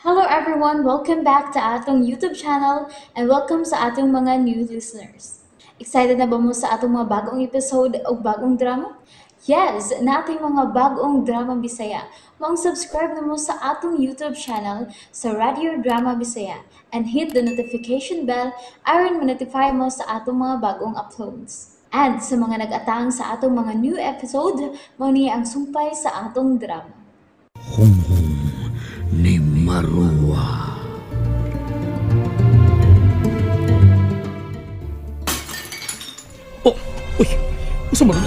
Hello everyone! Welcome back to atong YouTube channel and welcome sa atong mga new listeners. Excited na ba mo sa atong mga bagong episode o bagong drama? Yes! Nating mga bagong drama Bisaya. Maong subscribe na mo sa atong YouTube channel sa Radio Drama Bisaya and hit the notification bell aron ma-notify mo sa atong mga bagong uploads. And sa mga nag-atang sa atong mga new episode, mao ni ang sumpay sa atong drama. Hunghong ni Marua. Oh, uy, usa man.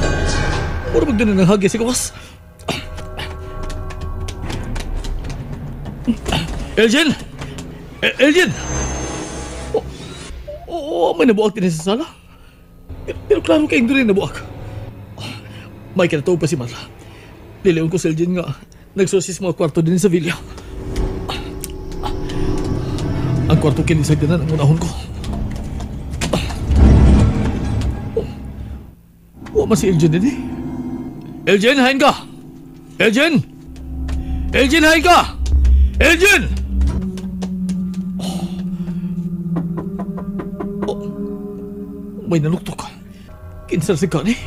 Mura magdala ng hagi sa gawas. Elgin! Elgin! Oh, oh, may nabuak din sa sala. Pero klaro kayong doon nabuak. May kinatuog pa si Marla. Liliwan ko si Elgin nga. Nagsusis mga kwarto din sa villa. Ang kwarto kinisag din ang unahon ko. Wa man si Elgin din eh. Elgin, hain ka! Elgin! Elgin, hain ka! Elgin! Oh, may naluktok. Kinsal si Kani.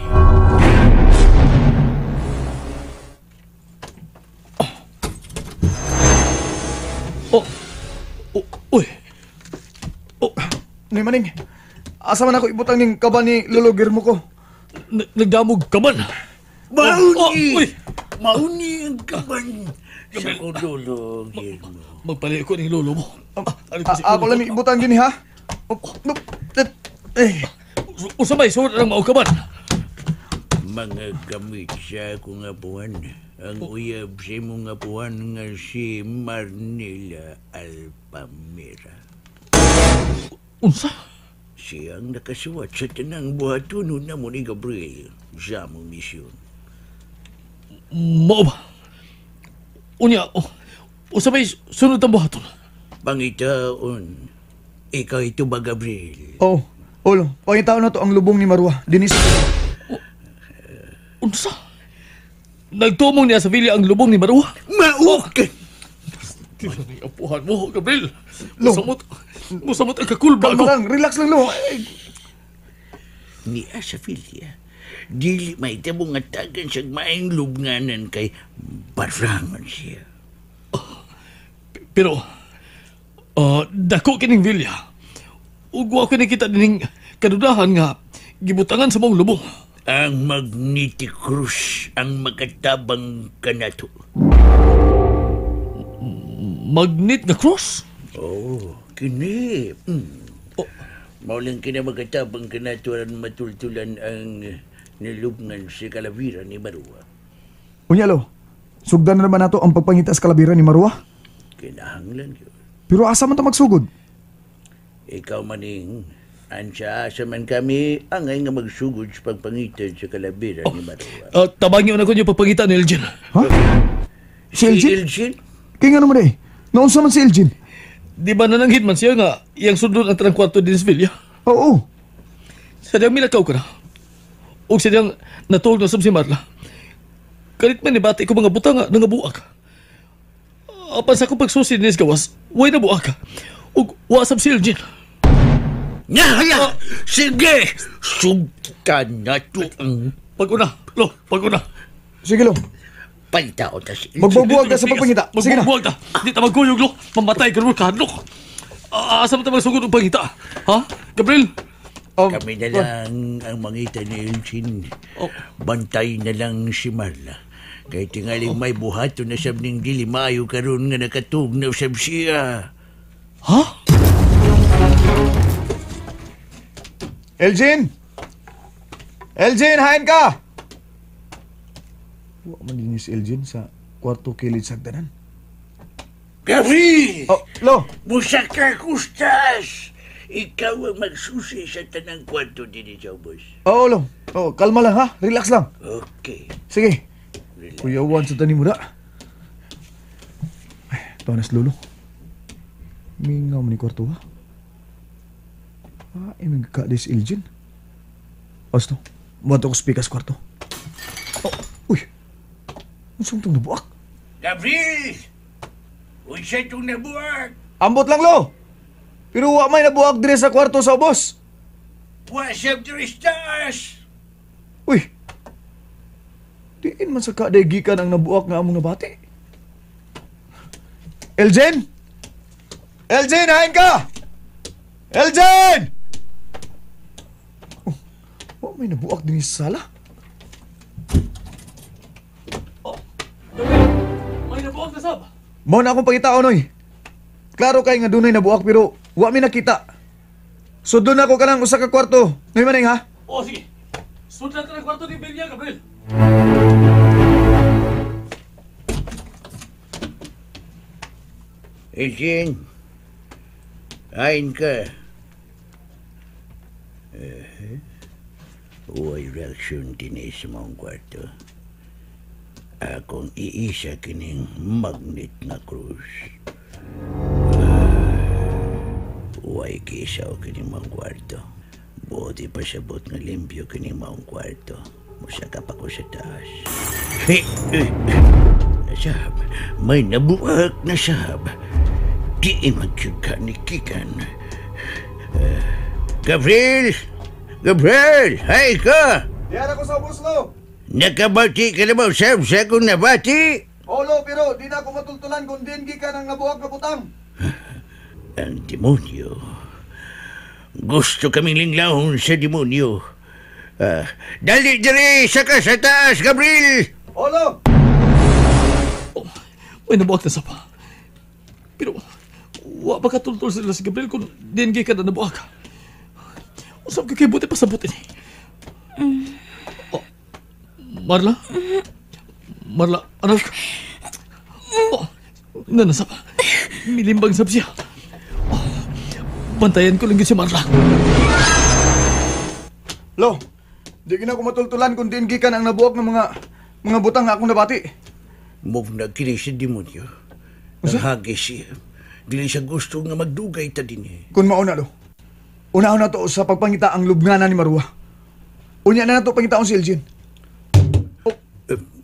Oh. Oh, uy. Oh. Nay maning, asa man ako ibutang ning kaban ni Lolo Girmo ko? Nagdamog kaban. Mauni! Oh, uy. Mauni ang kaban sa ko Lolo Girmo. Magpalayo ko ning lolo mo. Ako lang ibutang din ha. Eh. Usa may suot ang mao kaban. Mga gamit sa akong apuan. Ang uyab sa imong apuan nga si Marnila Alpamira. Unsa? Siyang nakasuwat sa tanang buhatunon na mo ni Gabriel sa among misyon. Mao ba? Unya, usa may sunod ang buhaton? Pangitaon, ikaw ito ba, Gabriel? Oo. Oh, oh, pangitaon na to ang lubong ni Marwa. Dinis. Unsa? Nagtumong niya sa villa ang lubong ni Marwa? Mauk! Tinaning apuhan mo, Gabriel. Musamot, musamot ang kakulba ko. Kalma lang, relax lang, Lo. Niya sa villa, dili may tabo nga tagan sa maayong lubnganan kay barangon siya. Pero, dako kining villa. Ug wa ko nakita dining kadudahan nga gibutangan sa mong lubong. Ang magnetic cross ang makatabang kanato. Magnet nga cross? Oo, kini. Oh. Mao lang kina makatabang kanato aron matultulan ang nilubngan si Calavera ni Marua. Unya, Lo, sugdan na naman nato ang pagpangita sa Calavera ni Marua? Kinahanglan yun. Pero asa man ta magsugod? Ikaw maning, ansa asa man kami, angay nga magsugod sa pagpangita sa Calavera ni Marua. Tabangin na ko niyo pagpangita ni Elgin. Ha? Si Elgin? Si Elgin? Kaya nga naman eh, naunsa man si Elgin? Di ba nananghid man siya nga iyang sundon ang tanang kwarto din sa villa? Oo. Sadyang milakaw ka na. O sadyang natulog na sab si Marla. Kalit man nibati ko mga butang nga nangabuak. Apan sa akong pagsusi din sa gawas, way nabuak. Ug wa sab si Elgin. Nahala! Sige! Sugtan na to ang Pag-una, Lo, pag-una. Sige, Lo. Pantao ta si Elgin. Magbubuwag ta sa pagpangita. Sige na. Magbubuwag ta. Di ta magkuyog, Lo. Mamatay ka naman kahadlok. Asa man ta magsugod og pangita? Ha? Gabriel? Kami na lang ang mangita ni Elgin. Oh. Bantay na lang si Marla. Kay tingaling may buhaton na sab ning dili maayo karon nga nakatug na usab siya. Ha? Elgin! Elgin, hain ka! Wa man din si Elgin sa kwarto kilid sa hagdanan. Gabriel! Oh, Lo! Musa ka, Kustas! Ikaw ang magsusi sa tanang kwarto din sa ubos. Oo, Lo. Oh, kalma lang ha. Relax lang. Okay. Sige. Kuya Juan sa tanim mo na. Ay, ito na si Lolo. Mingaw mo ni kwarto ha. Ah, imig ka si Elgin. Basto, muadto ko speaker sa kwarto. Oh, uy. Ang sumtong nabuak. Gabriel! Unsa itong nabuak? Ambot lang, lo. Pero wa may nabuak dire sa kwarto sa ubos. Wa siya diri sa taas. Uy. Diin man sa kaday gikan ang nabuak nga among nabati. Eljen! Eljen, hain ka! Eljen! Oh, wa may nabuak din sa sala. Oh, Gabriel, may nabuak na sab. Mao na akong pangitaon, oy. Klaro kay nga dunay nabuak pero wa mi nakita. So doon ako kanang usa ka kwarto. Noy maning ha? Oh, sige. Sudlan ta ng kwarto ni Belia, Gabriel. Eljen, hain ka. Uy, reaksyon din sa mong kwarto. Akong iisa kining magnet nga krus. Uy, kisaw kining mong kwarto. Buti pa sabot nga limpyo kining mong kwarto. Musaka pa ko sa taas. Hey, nasab, may nabuak na sab. Di magyud ka ni Kikan. Gabriel! Gabriel! Hay ka! Diyan ako sa ubos, lo. Nakabati ka na ba, Sab, sa akong nabati? Oo, lo, pero di na ako matultulan kung din gikan ang nabuak nga butang. Ang demonyo. Gusto kaming linglahon sa demonyo. Dali diri, saka sa taas, Gabriel! Oo, lo! Oh, may nabuak na sapa. Pero, wa pa katultul sila si Gabriel kung din gikan ang nabuak. Usap ko kay buti pa sa buti ni. Oh, Marla? Marla, anak. Oh, nanasap. Milimbang sab siya. Oh, bantayan ko lang yun si Marla. Lo, di gina ko matultulan kung din gikan ang nabuak ng mga butang nga akong nabati. Move na kini sa demonyo. Nanghagi siya. Dili siya gusto nga magdugay ta din eh. Kung mauna, lo. Una-una to sa pagpangita ang lubngana ni Marwa. Unya na nato pangitaon si Elgin. Oh,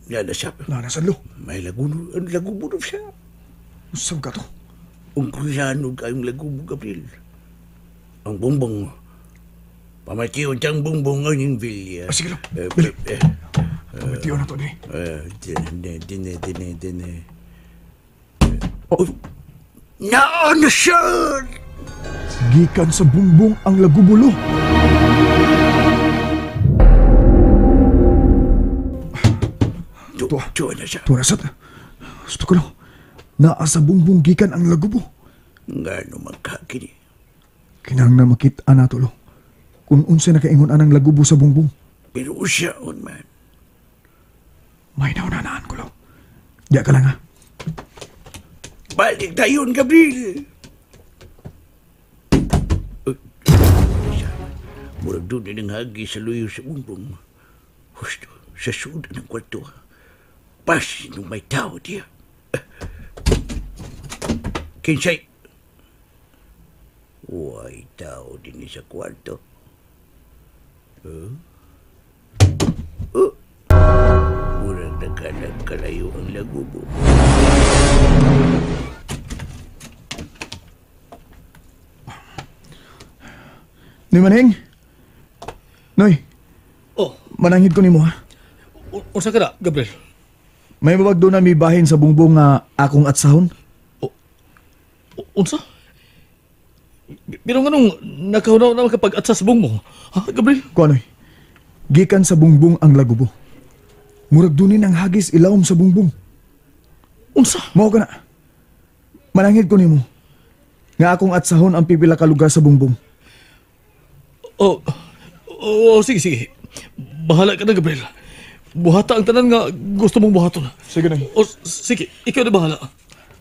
nanasap. Nanasan, lo. May laguno, ang lagubo na siya. Usab ka to. Ang krusano kayong lagubo, Gabriel. Ang bongbong. Pamatiyon tiyang bongbong ang yung vilya. Ah, sige, lo. Dali. Pamatiyon na to, di. Dine, dine. Oh. Naano siya! Gikan sa bumbong ang lagubulo. Tuwa na siya. Tuwa na siya. Gusto ko lang. Naa sa bumbong gikan ang lagubo. Nga no magkakini. Kinang na makita na to, lo. Kung unsay nakaingon anang lagubo sa bumbong. Pero siya on man. May naunanaan ko, lo. Diya ka lang, ha. Balik tayon, Gabriel. Murag doon din ang hagi sa luyo sa bumbong. Husto, sa suda ng kwarto. Pasin nung may tao diya. Kinsay. Uy, tao din sa kwarto. Huh? Oh. Murag nagkalag kalayo ang lagubo. Noy Manhing? Noy. Oh. Mananghid ko nimo ha. Unsa ka na, Gabriel? May babag doon na may bahin sa bungbong nga akong atsahon. Unsa? Pero nganong nakahunaw na makapag-atsa sa bungbong? Ha, Gabriel? Kuanoy, gikan sa bungbong ang lagubo. Murag dunin ang hagis ilawom sa bungbong. Unsa? Mao ka na. Mananghid ko nimo nga akong atsahon ang pipila ka lugar sa bungbong. Oh, sige, sige. Bahala ka na, Gabriel. Buhata ang tanan nga gusto mong buhaton. Sige na. O, sige, ikaw na bahala.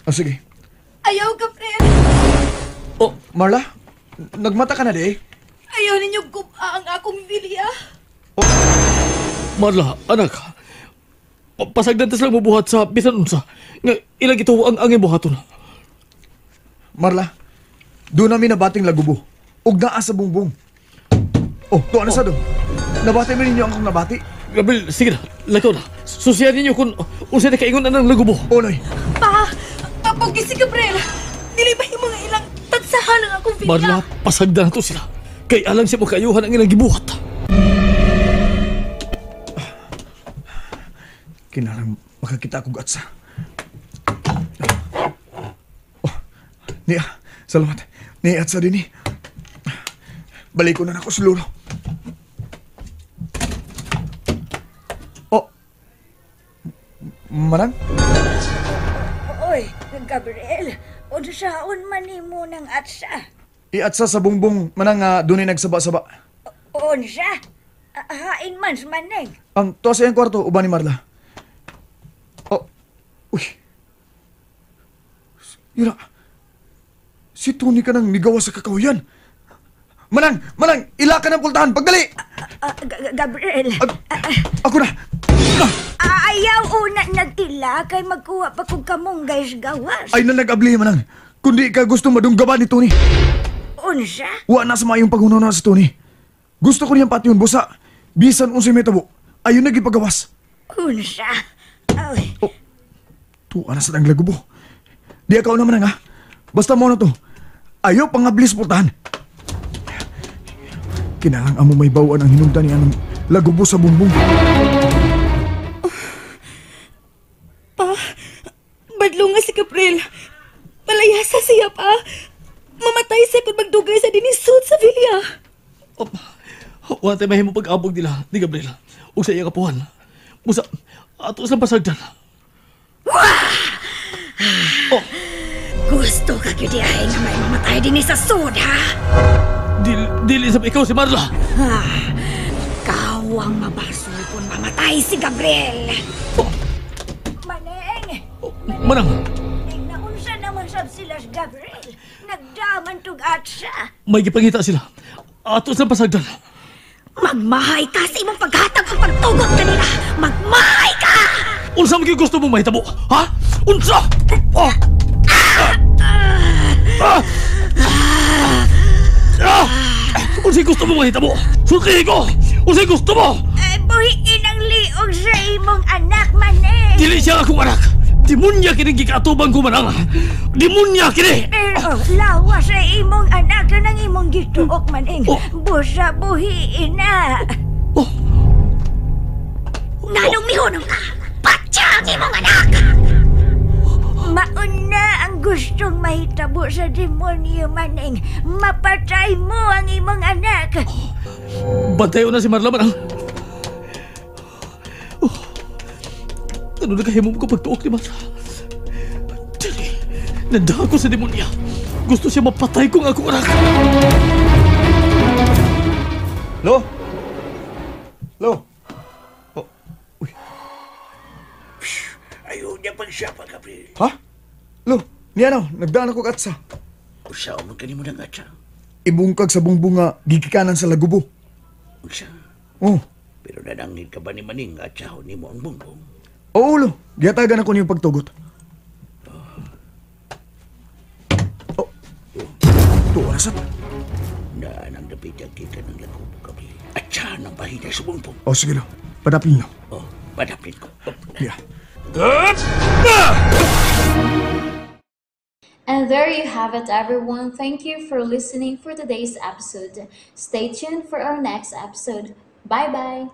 Ah, sige. Ayaw, Gabriel. Oh, Marla, nagmata ka na di eh. Ayaw ninyo guba ang akong vilya. Oh. Marla, anak. Pasagdan tas lang mabuhat sa bisan unsa. Nga ilang ito ang angin buhaton. Marla, doon namin nabating lagubo. Ug naa sa bungbong. Oh, tuwa na sa doon. Nabati mo ninyo ang akong nabati. Gabriel, sige na. Lakaw na. Susiyan ninyo kung unsa na kaingon na ng lagubo. Oh, Noy. Pa! Mapugis si Gabriel. Dili ba yung mga ilang tatsahan ang akong Villa? Marla, pasagdan na to sila. Kay alang siya mo kayuhan ang ilang gibuhat. Kinahanglan makakita akong atsa. Oh, niya, salamat. Niya atsa din eh. Balik ko na ako sa lulo. Oh, Manang? Oy, Gabriel, unsaon man nimo ng atsa? Iatsa sa bungbong, manang dunay nagsaba-saba. Unsa? Hain man sa maneng. Ang tuwa sa iyang kwarto, uban ni Marla. Oh, uy. Ira, si Tony ka nang migawa sa kakahuyan. Manang, manang, ila ka ng pultahan, pagdali! Gabriel, Ako na! Ayaw una nagtila kay magkuha pa kog kamunggay sa gawas. Ay na nag-abli, manang. Kundi ka gusto madunggaban ni Tony. Unsa? Wa na sa maayong paghunahuna si Tony. Gusto ko niyang patyon, busa. Bisan unsay may tabo, ayun na gipagawas. Unsa? Ay, Oh, tuwa na sa nang lagubo. Di akaw naman ha. Basta mo na to. Ayaw pangablis pultahan. Kinahanglan amo may bawaan ang hinungdan niya ng lagubo sa bumbong. Pa, badlo nga si Gabriel. Palayasa siya pa. Mamatay siya kung magdugay sa dinisod sa Villa. Oh, wala tayo mahimo pag-abog nila ni Gabriel. O sa iya kapuhan. Busa, ato silang pasagdan. Oh, gusto ka gyud ay nga may mamatay dinhi sa sud, ha? Dili sa ikaw si Marla. Ikaw ang mabasol kung mamatay si Gabriel. Oh, Maneng! oh, manang, Naunsa naman sab sila si Gabriel. Nagdaman tug atsa. may gipangita sila. Ato silang pasagdan. Magmahay ka sa imong paghatag og pagtugot kanila. Magmahay ka! Unsa man gyud gusto mong mahitabo? Ha? Unsa? Oh! Ah! Ah! Unsay gusto mong mahitabo? Sultihi ko! Unsay gusto mo? Eh, buhiin ang liog sa imong anak, Maneng. Dili siya akong anak. Demonya kini gikaatubang ko manang. Demonya kini. Pero lawa sa imong anak nang imong gituok, Maneng. Oh. Busa buhiin na. Oh, Nganong mihunong ka? Patya ang imong anak! Mauna ang gustong mahitabo sa demonyo, Maneng. Mapatay mo ang imong anak. Bantayo na si Marla manang. Oh. Ano nagahimo mo ko pagtuok ni Marla? Dili, nandahan ko sa demonya. Gusto siya mapatay kung akong anak. Lo? Lo? Oh, uy. Ayaw niya pagsapa, Gabriel. Ha? Lo, niya na, nagdaan ako katsa. Usaw mo kanimo ng atsa. Ibungkag sa bungbong nga gigikanan sa lagubo. Unsa? Oh. Pero nanangin ka ba ni Maning atsahon nimo ang bungbong? Oo, lo. Gihatagan ako niyong pagtugot. Oh. Tuwa na sa... Na nang dapit ang kita ng lagubo, Gabriel. Atsahan ang bahina sa bungbong. Oh, sige, lo. Padapin lo. Oh, padapin ko. Oh. Yeah. And there you have it, everyone. Thank you for listening for today's episode. Stay tuned for our next episode. Bye bye.